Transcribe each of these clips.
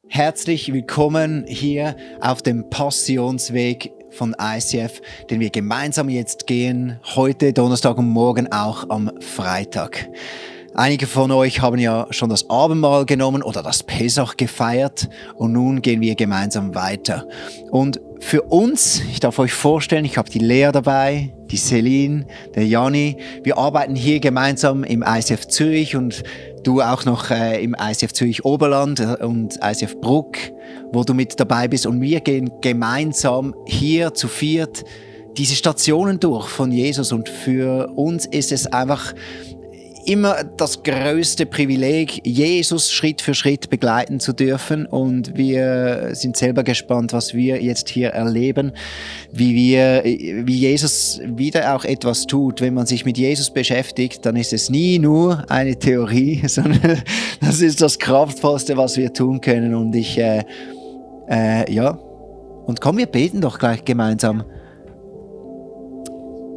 Herzlich willkommen hier auf dem Passionsweg von ICF, den wir gemeinsam jetzt gehen, heute Donnerstag und morgen auch am Freitag. Einige von euch haben ja schon das Abendmahl genommen oder das Pessach gefeiert und nun gehen wir gemeinsam weiter. Und für uns, ich darf euch vorstellen, ich habe die Lea dabei, die Celine, der Janni. Wir arbeiten hier gemeinsam im ICF Zürich und du auch noch im ICF Zürich Oberland und ICF Bruck, wo du mit dabei bist. Und wir gehen gemeinsam hier zu viert diese Stationen durch von Jesus. Und für uns ist es einfach immer das größte Privileg, Jesus Schritt für Schritt begleiten zu dürfen. Und wir sind selber gespannt, was wir jetzt hier erleben, wie Jesus wieder auch etwas tut. Wenn man sich mit Jesus beschäftigt, dann ist es nie nur eine Theorie, sondern das ist das Kraftvollste, was wir tun können. Und und komm, wir beten doch gleich gemeinsam.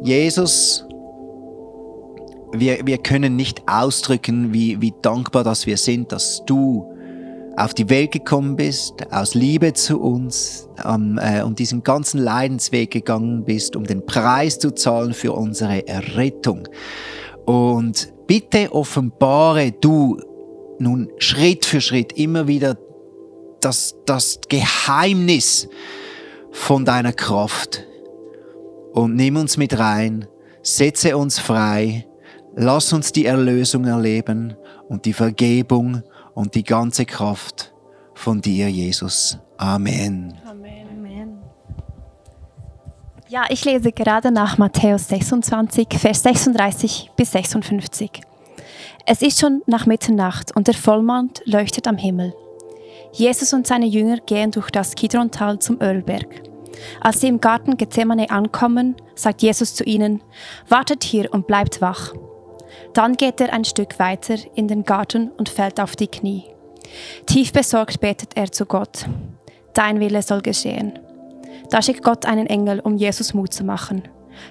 Jesus, wir können nicht ausdrücken, wie dankbar dass wir sind, dass du auf die Welt gekommen bist, aus Liebe zu uns und diesen ganzen Leidensweg gegangen bist, um den Preis zu zahlen für unsere Errettung. Und bitte offenbare du nun Schritt für Schritt immer wieder das Geheimnis von deiner Kraft und nimm uns mit rein, setze uns frei. Lass uns die Erlösung erleben und die Vergebung und die ganze Kraft von dir, Jesus. Amen. Amen. Amen. Ja, ich lese gerade nach Matthäus 26, Vers 36 bis 56. Es ist schon nach Mitternacht und der Vollmond leuchtet am Himmel. Jesus und seine Jünger gehen durch das Kidrontal zum Ölberg. Als sie im Garten Gethsemane ankommen, sagt Jesus zu ihnen: Wartet hier und bleibt wach. Dann geht er ein Stück weiter in den Garten und fällt auf die Knie. Tief besorgt betet er zu Gott: Dein Wille soll geschehen. Da schickt Gott einen Engel, um Jesus Mut zu machen.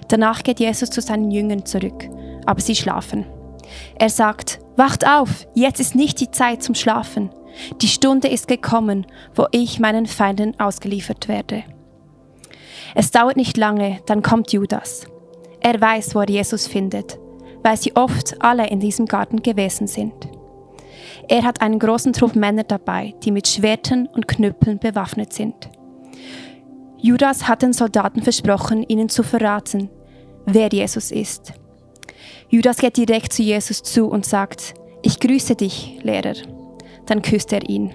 Danach geht Jesus zu seinen Jüngern zurück, aber sie schlafen. Er sagt: Wacht auf, jetzt ist nicht die Zeit zum Schlafen. Die Stunde ist gekommen, wo ich meinen Feinden ausgeliefert werde. Es dauert nicht lange, dann kommt Judas. Er weiß, wo er Jesus findet, weil sie oft alle in diesem Garten gewesen sind. Er hat einen großen Trupp Männer dabei, die mit Schwertern und Knüppeln bewaffnet sind. Judas hat den Soldaten versprochen, ihnen zu verraten, wer Jesus ist. Judas geht direkt zu Jesus zu und sagt: Ich grüße dich, Lehrer. Dann küsst er ihn.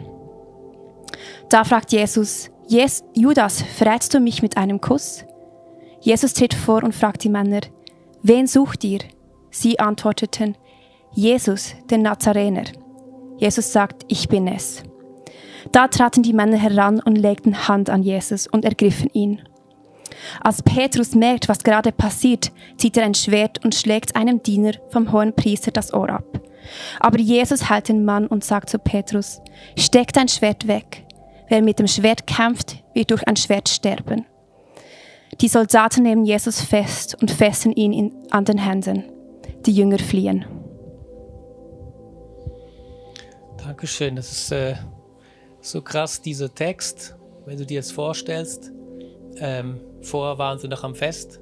Da fragt Jesus: Judas, verrätst du mich mit einem Kuss? Jesus tritt vor und fragt die Männer: Wen sucht ihr? Sie antworteten: Jesus, den Nazarener. Jesus sagt: Ich bin es. Da traten die Männer heran und legten Hand an Jesus und ergriffen ihn. Als Petrus merkt, was gerade passiert, zieht er ein Schwert und schlägt einem Diener vom Hohenpriester das Ohr ab. Aber Jesus hält den Mann und sagt zu Petrus: Steck dein Schwert weg. Wer mit dem Schwert kämpft, wird durch ein Schwert sterben. Die Soldaten nehmen Jesus fest und fesseln ihn an den Händen. Die Jünger fliehen. Dankeschön, das ist so krass, dieser Text, wenn du dir das vorstellst. Vorher waren sie noch am Fest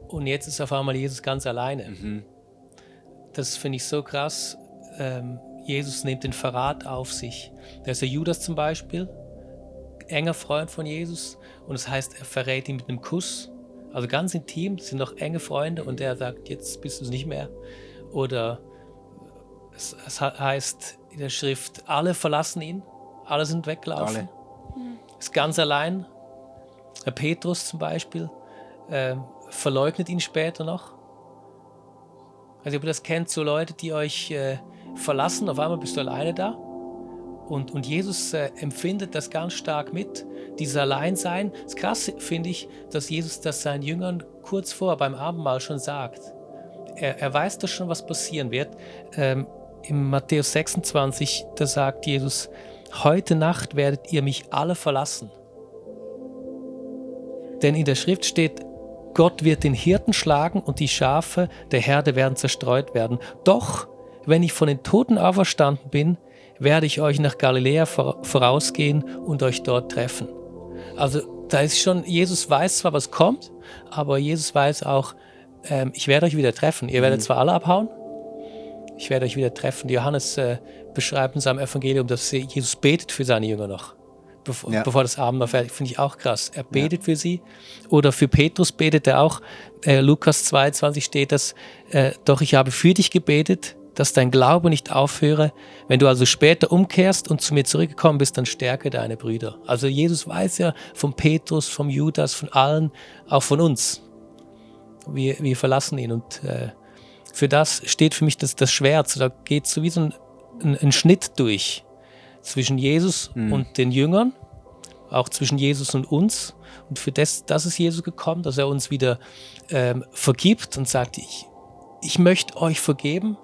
und jetzt ist auf einmal Jesus ganz alleine. Mhm. Das finde ich so krass. Jesus nimmt den Verrat auf sich. Da ist der Judas zum Beispiel, enger Freund von Jesus, und das heißt, er verrät ihn mit einem Kuss. Also ganz intim, sind noch enge Freunde, und er sagt: Jetzt bist du es nicht mehr. Oder es heißt in der Schrift, alle verlassen ihn, alle sind weggelaufen. Ist ganz allein. Der Petrus zum Beispiel verleugnet ihn später noch. Also ob ihr das kennt, so Leute, die euch verlassen, auf einmal bist du alleine da. Und Jesus empfindet das ganz stark mit, dieses Alleinsein. Das Krasse finde ich, dass Jesus das seinen Jüngern kurz vor beim Abendmahl schon sagt. Er weiß doch schon, was passieren wird. Im Matthäus 26, da sagt Jesus: Heute Nacht werdet ihr mich alle verlassen. Denn in der Schrift steht: Gott wird den Hirten schlagen und die Schafe der Herde werden zerstreut werden. Doch, wenn ich von den Toten auferstanden bin, werde ich euch nach Galiläa vorausgehen und euch dort treffen. Also da ist schon, Jesus weiß zwar, was kommt, aber Jesus weiß auch, ich werde euch wieder treffen. Ihr werdet zwar alle abhauen, ich werde euch wieder treffen. Johannes beschreibt in seinem Evangelium, dass Jesus betet für seine Jünger noch, bevor das Abendmahl fertig ist. Finde ich auch krass. Er betet für sie. Oder für Petrus betet er auch. Lukas 22 steht das, doch ich habe für dich gebetet, dass dein Glaube nicht aufhöre. Wenn du also später umkehrst und zu mir zurückgekommen bist, dann stärke deine Brüder. Also Jesus weiß ja von Petrus, vom Judas, von allen, auch von uns. Wir verlassen ihn. Und für das steht für mich das Schwert. Da geht so wie so ein Schnitt durch zwischen Jesus und den Jüngern, auch zwischen Jesus und uns. Und für das ist Jesus gekommen, dass er uns wieder vergibt und sagt, ich möchte euch vergeben.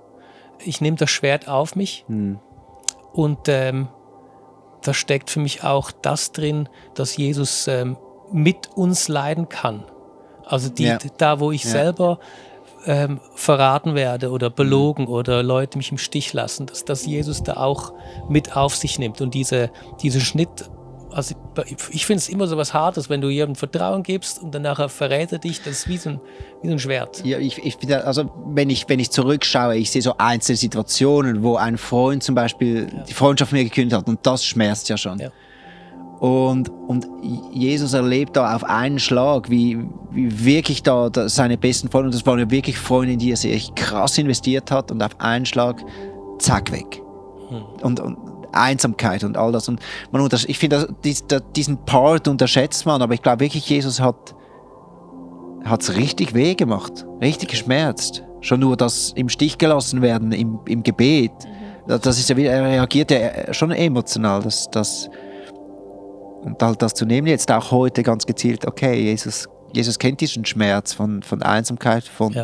Ich nehme das Schwert auf mich. Und da steckt für mich auch das drin, dass Jesus mit uns leiden kann. Also da, wo ich selber verraten werde oder belogen oder Leute mich im Stich lassen, dass Jesus da auch mit auf sich nimmt. Und diese Schnitt, also ich finde es immer so was Hartes, wenn du jemandem Vertrauen gibst und dann nachher verrät er dich, das ist wie so ein Schwert. Ja, ich finde, also wenn ich zurückschaue, ich sehe so einzelne Situationen, wo ein Freund zum Beispiel die Freundschaft mir gekündigt hat, und das schmerzt ja schon. Ja. Und Jesus erlebt da auf einen Schlag, wie wirklich da seine besten Freunde, und das waren ja wirklich Freunde, in die er sich krass investiert hat, und auf einen Schlag, zack, weg. Und Einsamkeit und all das. Und ich finde, diesen Part unterschätzt man, aber ich glaube wirklich, Jesus hat es richtig weh gemacht, richtig geschmerzt. Schon nur das im Stich gelassen werden im Gebet. Das ist ja wieder, er reagiert ja schon emotional. Und halt das zu nehmen, jetzt auch heute ganz gezielt, okay, Jesus kennt diesen Schmerz von Einsamkeit, von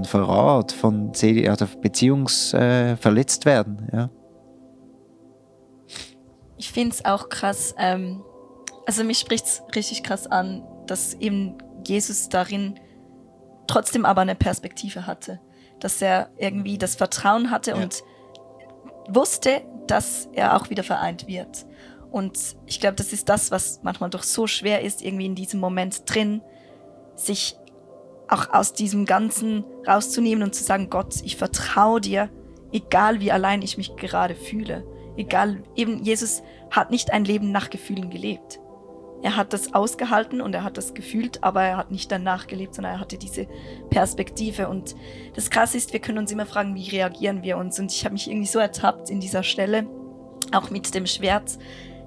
Verrat, von Beziehungsverletzt werden. Ja. Ich finde es auch krass, also mich spricht es richtig krass an, dass eben Jesus darin trotzdem aber eine Perspektive hatte. Dass er irgendwie das Vertrauen hatte und wusste, dass er auch wieder vereint wird. Und ich glaube, das ist das, was manchmal doch so schwer ist, irgendwie in diesem Moment drin, sich auch aus diesem Ganzen rauszunehmen und zu sagen, Gott, ich vertraue dir, egal wie allein ich mich gerade fühle. Egal, eben Jesus hat nicht ein Leben nach Gefühlen gelebt. Er hat das ausgehalten und er hat das gefühlt, aber er hat nicht danach gelebt, sondern er hatte diese Perspektive. Und das Krasse ist, wir können uns immer fragen, wie reagieren wir uns? Und ich habe mich irgendwie so ertappt in dieser Stelle, auch mit dem Schwert,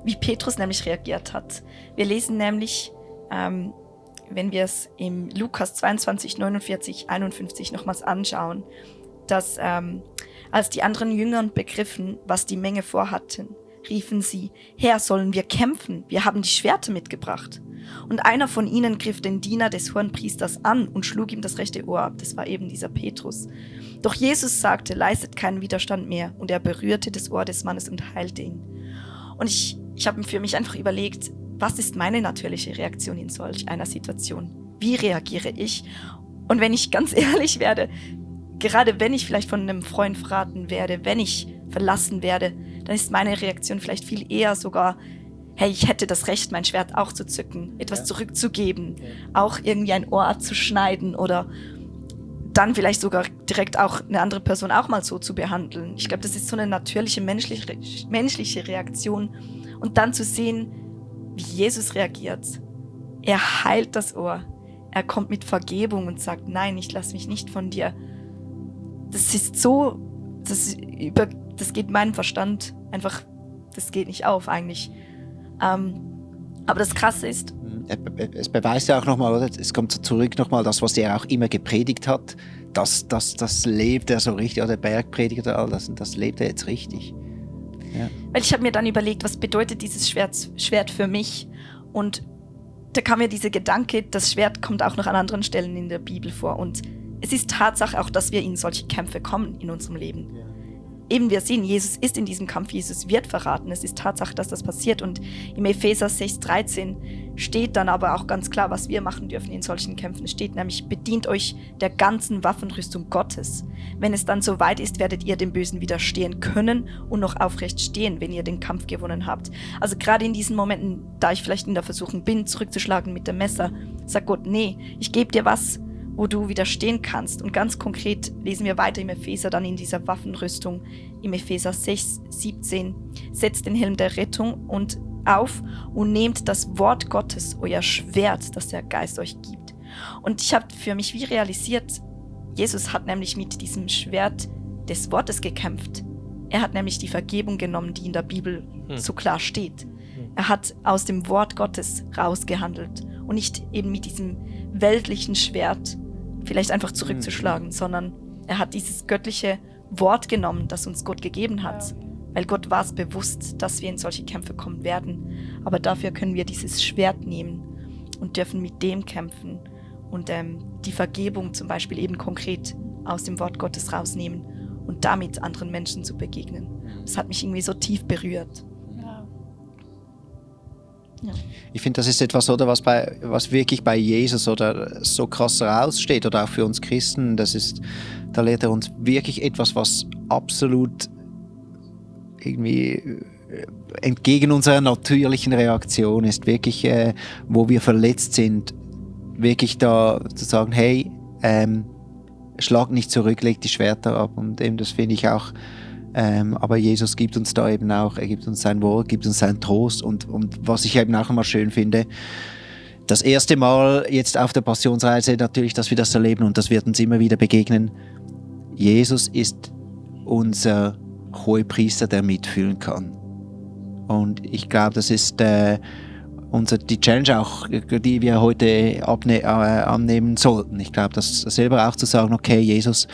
wie Petrus nämlich reagiert hat. Wir lesen nämlich, wenn wir es im Lukas 22, 49, 51 nochmals anschauen, dass als die anderen Jünger begriffen, was die Menge vorhatten, riefen sie, Herr, sollen wir kämpfen? Wir haben die Schwerter mitgebracht. Und einer von ihnen griff den Diener des Hohenpriesters an und schlug ihm das rechte Ohr ab. Das war eben dieser Petrus. Doch Jesus sagte, leistet keinen Widerstand mehr. Und er berührte das Ohr des Mannes und heilte ihn. Und ich habe für mich einfach überlegt, was ist meine natürliche Reaktion in solch einer Situation? Wie reagiere ich? Und wenn ich ganz ehrlich werde, gerade wenn ich vielleicht von einem Freund verraten werde, wenn ich verlassen werde, dann ist meine Reaktion vielleicht viel eher sogar, hey, ich hätte das Recht, mein Schwert auch zu zücken, etwas zurückzugeben, auch irgendwie ein Ohr abzuschneiden oder dann vielleicht sogar direkt auch eine andere Person auch mal so zu behandeln. Ich glaube, das ist so eine natürliche menschliche Reaktion. Und dann zu sehen, wie Jesus reagiert. Er heilt das Ohr. Er kommt mit Vergebung und sagt, nein, ich lasse mich nicht von dir. Das ist so, das geht meinem Verstand einfach, das geht nicht auf eigentlich. Aber das Krasse ist, es beweist ja auch nochmal, oder? Es kommt zurück nochmal das, was er auch immer gepredigt hat. Das lebt er so richtig, oder der Bergprediger und all das, und das lebt er jetzt richtig. Ja. Weil ich habe mir dann überlegt, was bedeutet dieses Schwert für mich? Und da kam mir dieser Gedanke, das Schwert kommt auch noch an anderen Stellen in der Bibel vor. Und es ist Tatsache auch, dass wir in solche Kämpfe kommen in unserem Leben. Ja. eben wir sehen, Jesus ist in diesem Kampf, Jesus wird verraten. Es ist Tatsache, dass das passiert. Und im Epheser 6,13 steht dann aber auch ganz klar, was wir machen dürfen in solchen Kämpfen. Es steht nämlich, bedient euch der ganzen Waffenrüstung Gottes. Wenn es dann soweit ist, werdet ihr dem Bösen widerstehen können und noch aufrecht stehen, wenn ihr den Kampf gewonnen habt. Also gerade in diesen Momenten, da ich vielleicht in der Versuchung bin, zurückzuschlagen mit dem Messer, sagt Gott, nee, ich gebe dir was, wo du widerstehen kannst. Und ganz konkret lesen wir weiter im Epheser dann in dieser Waffenrüstung, im Epheser 6,17, setzt den Helm der Rettung und auf und nehmt das Wort Gottes, euer Schwert, das der Geist euch gibt. Und ich habe für mich wie realisiert, Jesus hat nämlich mit diesem Schwert des Wortes gekämpft. Er hat nämlich die Vergebung genommen, die in der Bibel so klar steht. Er hat aus dem Wort Gottes rausgehandelt und nicht eben mit diesem weltlichen Schwert vielleicht einfach zurückzuschlagen, sondern er hat dieses göttliche Wort genommen, das uns Gott gegeben hat. Weil Gott war es bewusst, dass wir in solche Kämpfe kommen werden. Aber dafür können wir dieses Schwert nehmen und dürfen mit dem kämpfen und die Vergebung zum Beispiel eben konkret aus dem Wort Gottes rausnehmen und damit anderen Menschen zu begegnen. Das hat mich irgendwie so tief berührt. Ja. Ich finde, das ist etwas, oder, was wirklich bei Jesus oder so krass raussteht, oder auch für uns Christen. Da lehrt er uns wirklich etwas, was absolut irgendwie entgegen unserer natürlichen Reaktion ist. Wirklich, wo wir verletzt sind, wirklich da zu sagen, hey, schlag nicht zurück, leg die Schwerter ab. Und eben das finde ich auch. Aber Jesus gibt uns da eben auch, er gibt uns sein Wort, gibt uns seinen Trost und was ich eben auch immer schön finde, das erste Mal jetzt auf der Passionsreise natürlich, dass wir das erleben und das wird uns immer wieder begegnen. Jesus ist unser Hohepriester, der mitfühlen kann. Und ich glaube, das ist die Challenge auch, die wir heute annehmen sollten. Ich glaube, das selber auch zu sagen, okay, Jesus,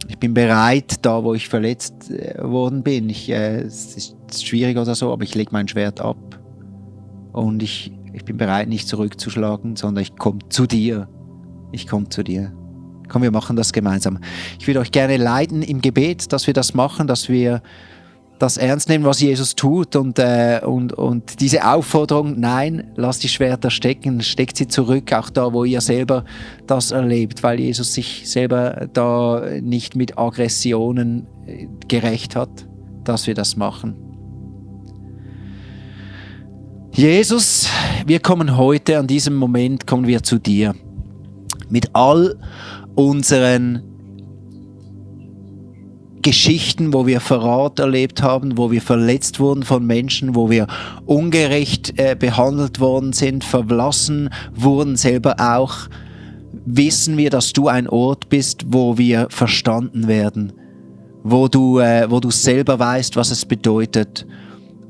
ich bin bereit, da wo ich verletzt worden bin. Es ist schwierig oder so, aber ich lege mein Schwert ab. Und ich bin bereit, nicht zurückzuschlagen, sondern ich komme zu dir. Ich komme zu dir. Komm, wir machen das gemeinsam. Ich würde euch gerne leiten im Gebet, dass wir das machen, dass wir das ernst nehmen, was Jesus tut und diese Aufforderung, nein, lasst die Schwerter stecken, steckt sie zurück, auch da, wo ihr selber das erlebt, weil Jesus sich selber da nicht mit Aggressionen gerecht hat, dass wir das machen. Jesus, wir kommen heute, an diesem Moment kommen wir zu dir, mit all unseren Geschichten, wo wir Verrat erlebt haben, wo wir verletzt wurden von Menschen, wo wir ungerecht behandelt worden sind, verlassen wurden selber auch, wissen wir, dass du ein Ort bist, wo wir verstanden werden, wo du selber weißt, was es bedeutet.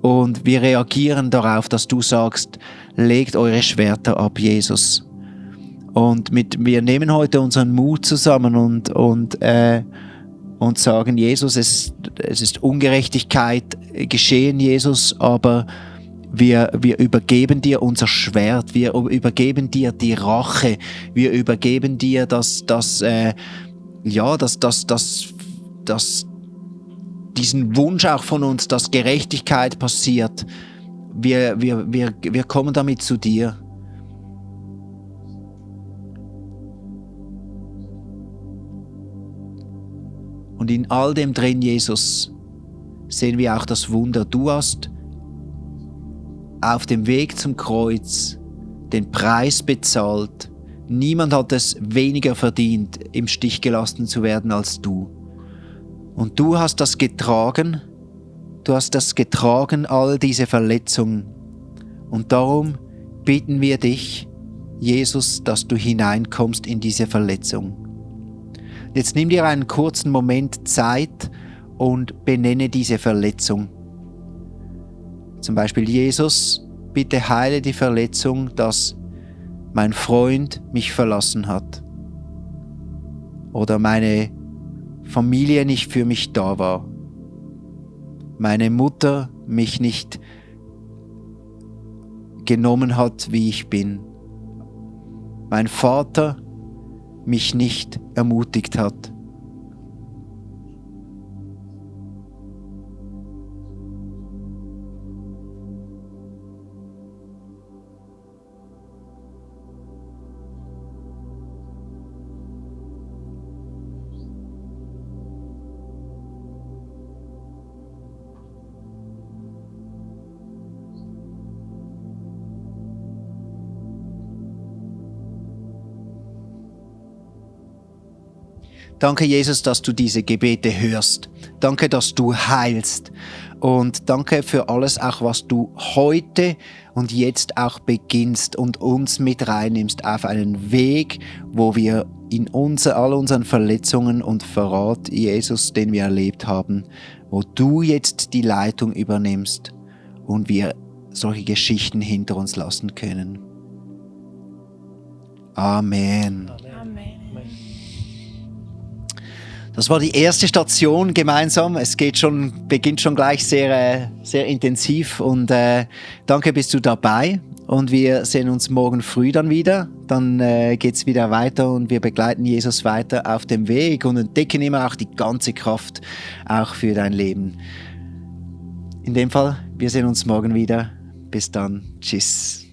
Und wir reagieren darauf, dass du sagst, legt eure Schwerter ab, Jesus. Und wir nehmen heute unseren Mut zusammen und sagen, Jesus, es ist Ungerechtigkeit geschehen, Jesus, aber wir übergeben dir unser Schwert, wir übergeben dir die Rache, wir übergeben dir diesen Wunsch auch von uns, dass Gerechtigkeit passiert. Wir kommen damit zu dir. Und in all dem drin, Jesus, sehen wir auch das Wunder. Du hast auf dem Weg zum Kreuz den Preis bezahlt. Niemand hat es weniger verdient, im Stich gelassen zu werden als du. Und du hast das getragen. Du hast das getragen, all diese Verletzungen. Und darum bitten wir dich, Jesus, dass du hineinkommst in diese Verletzung. Jetzt nimm dir einen kurzen Moment Zeit und benenne diese Verletzung. Zum Beispiel, Jesus, bitte heile die Verletzung, dass mein Freund mich verlassen hat oder meine Familie nicht für mich da war, meine Mutter mich nicht genommen hat, wie ich bin, mein Vater mich nicht ermutigt hat. Danke, Jesus, dass du diese Gebete hörst. Danke, dass du heilst. Und danke für alles, auch was du heute und jetzt auch beginnst und uns mit reinnimmst auf einen Weg, wo wir in all unseren Verletzungen und Verrat, Jesus, den wir erlebt haben, wo du jetzt die Leitung übernimmst und wir solche Geschichten hinter uns lassen können. Amen. Amen. Das war die erste Station gemeinsam. Es beginnt schon gleich sehr, sehr intensiv und danke, bist du dabei. Und wir sehen uns morgen früh dann wieder. Dann geht's wieder weiter und wir begleiten Jesus weiter auf dem Weg und entdecken immer auch die ganze Kraft auch für dein Leben. In dem Fall, wir sehen uns morgen wieder. Bis dann. Tschüss.